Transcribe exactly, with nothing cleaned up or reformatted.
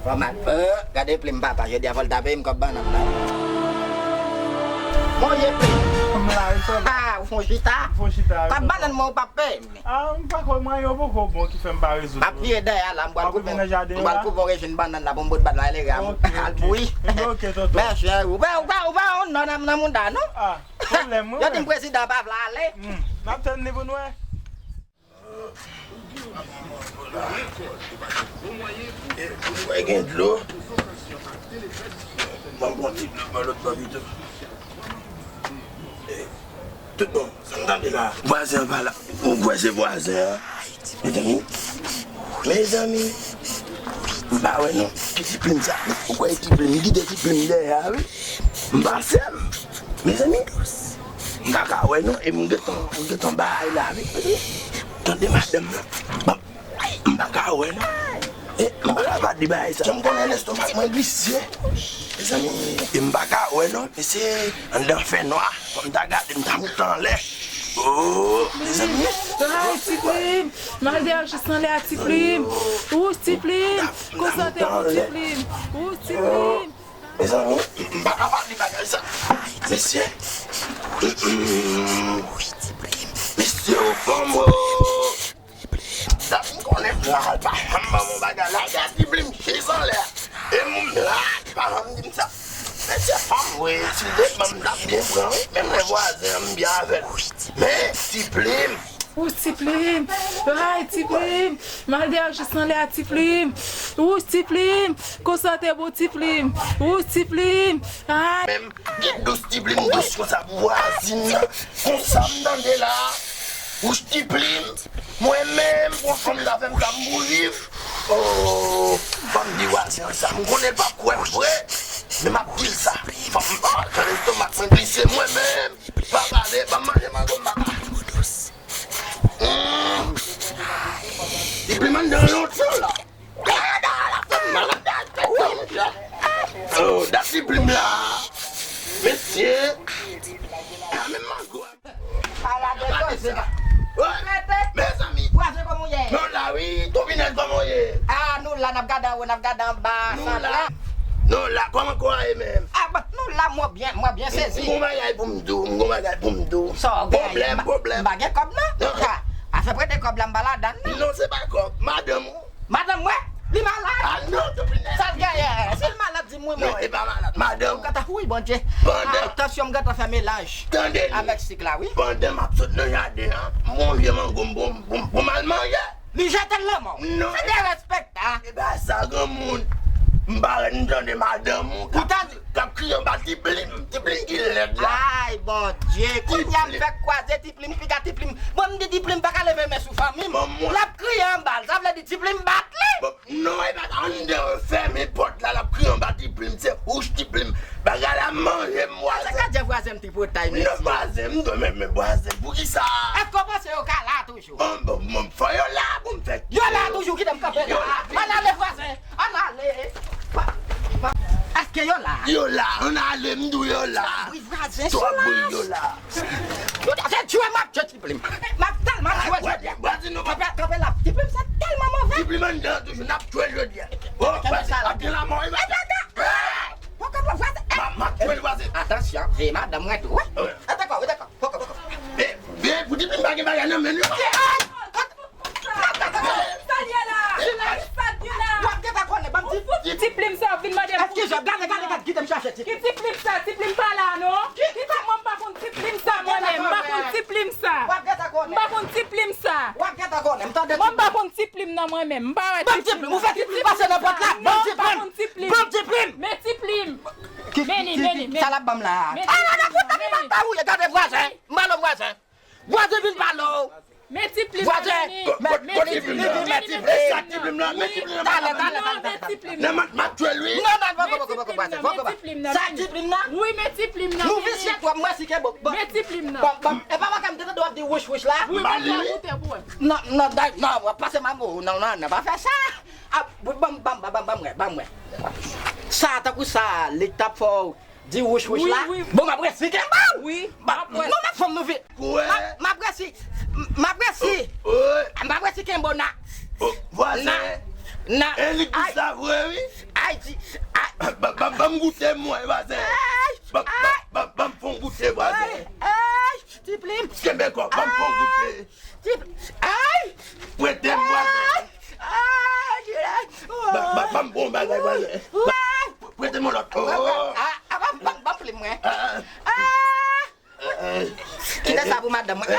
Fò m al, euh, gade plim papa, jodi a fò l ta peye m kòb bannann nan. Monchè plim. M la, wi, frè m. Ah, ou fon chita? M fon chita, wi, tonton. Kòb bannann mwen ou p ap peye m li. Ah, m pa kwè mwayen yo poko bon ki fè m pa rezoud. M ap vire dèyè a la, m pral koupe, m pral koupe yon rejim bannann la pou m bout bat la, ale ram. Ok, ok. Al bouyi. Ok, tonton. Mèsi, ou pa, ou pa, ou pa yon non nan, nan moun ta, non? Ah, pwoblèm, wi. Yo di m prezidan pa vle ale. Hmm. N ap tann li pou n wè. E, pou mwen gen dlo. Ban m pran ti dlo, ban lòt bò pito. E, tout bon, sa m tande la. Vwazen an pa la. Ou kwè se vwazen an? Mezanmi. Mezanmi. M pa wè non. Ki ti plim sa? Ou kwè ti plim? M kite ti plim dèyè a, wi. M pase m. Mezanmi. M pa ka wè non. E m gentan, m gentan bay la, wi. Tande madanm nan. Ban m pa ka wè non. E, m pa ka pa di bagay sa. Jan m konnen lestomak mwen glise. Mezanmi, e m pa ka wè non. Mesye, anndan fè nwa. Fò m ta gade, m ta moute anlè. Oh, mezanmi. Ay, ti plim. M al dèyè jis anlè a, ti plim. Ou, ti plim. Konsantre pou ti plim. Ou, ti plim. Mezanmi, m pa ka pa di bagay sa. Mesye. Mesye, ou fanm, oh. Sa m konnen m la, pa janm ban m yon bagay la, gade ti plim jis anlè a. E moun la, pa janm di m sa. Men se fanm, wi, si l te ban m, m t ap byen pran, wi. Menm lè vwazen an, m byen avè l. Men, ti plim. Ou ti plim, ay ti plim, m al dèyè jis anlè a ti plim. Ou ti plim, konsantre pou ti plim. Ou ti plim, ay. Menm, gen dous ti plim dous konsa pou vwazin nan. Konsa m tande la. Wouch ti plim, mwen menm, pou fanm ta fè m sa m pou viv. Oh, ban m di vwazen an sa, m konnen l p ap kwè m vre, men m ap di l sa. Fanm, oh, jan lestomak mwen glise, mwen menm, pa pale, ban m manje mango m pa ka. Hmm. Ti plim anndan lontan la. Oh, dat ti plim la. Mesye. A, menm mango a. Ala de koze. Mezanmi. Vwazen, kòman w ye? Nou la wi, Topinèl, kòman w ye? A, nou la, n ap gade anwo, n ap gade anba, sa la. Nou la, kòman kò a ye menm? A, bon, nou la, mwen byen, mwen byen sezi. M gon bagay pou m di w, m gon bagay pou m di w. Sa w genyen? Pwoblèm, pwoblèm. M pa gen kòb non. Afè prete kòb la, m pa ladann non. Non, se pa kòb, madanm ou. Madanm mwen, li malad. A non, Topinèl. Sa l genyen? Si l malad, di m wi mwen. Non, e pa malad. Madanm. Ou gentan, wi, Bondye. Pandan. A, tansyon m gentan fè melanj. Tande li. Avèk sik la, wi. Pandan m ap sot nan jaden an, m wè yon vye mango m pou m, pou m, pou m al manje. Li jete l nan men w. Non. Se derespektan. E pa sa, granmoun. M pa wè n tande madanm ou k ap, k ap kriye anba ti plim. Ti plim ki lèd la. Ay, Bondye. Kounye a m fèk kwaze ti plim, piga ti plim. Bon, m di ti plim pa ka leve men sou fanmi m. L ap kriye anba l. Sa vle di ti plim bat li. Non, e pa sa, anndan, fèmen pòt la, l ap kriye anba ti plim, se wouch ti plim. Bagay la manje m, vwazen. Sa ka di vwazen m tripotay, mesye. Non, vwazen, m dwe renmen vwazen. Poukisa? Èske w panse yo ka la toujou? Bon, bon, bon, fò yo la pou m fè. Yo la toujou, kite m kanpe la. Ann ale, vwazen, ann ale. Èske yo la? Yo la, ann ale, m di w yo la. Wi, vwazen, twòp bri yo la. Yo ta fè djwe m ap djwe ti plim. M ap tèlman djwe jodi a. Kanpe, kanpe la. Ti plim sa tèlman move. Ti plim anndan toujou, n ap djwe jodi a. Ap gen lanmò wi. M ap djwe l vwazen. Atansyon, veye madanm mwen tou wi. Rete kò, rete kò. Poko, poko. Byen, pou ti plim pa gen bagay nan men l wi. Sa l ye la? Sa l ye la? W ap gentan konnen, ban m di. Ti plim sa w ap vin mande m pou ti plim nan. Gade, gade, gade, kite m chache ti plim. Ki ti plim sa? Ti plim pa la non. Ki ti plim? Mwen m pa konn ti plim sa mwen menm. M pa konn ti plim sa. W ap gentan konnen. M pa konn ti plim sa. W ap gentan konnen. M tande ti plim. Mwen m pa konn ti plim nan mwen menm. M pa wè ti plim. Ban m ti plim. Ou fè ti plim pase nan pòt la. Ban m ti plim. Non, m pa konn ti plim. Ban m ti plim. Men ti plim. Men li, men li, men li. Sa l ap ban m la. Men ti plim nan, men li. Gade vwazen. M ba l vwazen. Vwazen vin pale w. Men ti plim nan, men li. Vwazen. Men ti plim nan. Men ti plim nan. Talè, talè, talè, talè. Nan, m ap jwe l wi. Non, non, poko, poko, poko, poko, poko. Sa ti plim nan. Wi, men ti plim nan. Nou visye twòp, mwen si ke bon. Men ti plim nan. Bon, bon. E pa mwen k ap tande w ap di wouch, wouch la. Wi, men pa goute pou wè. Non, non, non, w ap pase m a mo. Non, non, non, pa fè sa. A, ban m, ban m, ban m, ban m wè, ban m wè. Sa, tankou sa, li t ap fè w di wouch, wouch la. Wi, wi. Bon, m ap resi kenbe w. Wi, m ap wè. Non, m ap fanm nou vit. M ap, m ap resi, m ap resi. M ap resi kenbe w na. Vwazen. Na, na. E li di sa vre, wi. Ay, ti, ay, Ban ban ban m goute mwen vwazen. Ay, Ban ban ay, ban ban m fè yon goute vwazen. Ay, ay, ti plim. Kenbe kò, ban m fè yon goute. Ti plim. Ay. Prete m vwazen. Ay, ay, ay. Ban ban ban m bon bagay vwazen. Ay. Prete m yon lòt. Oh. Ah, ah, ban ban ban plim mwen. Ah. Ah. Kite sa pou madanm mwen.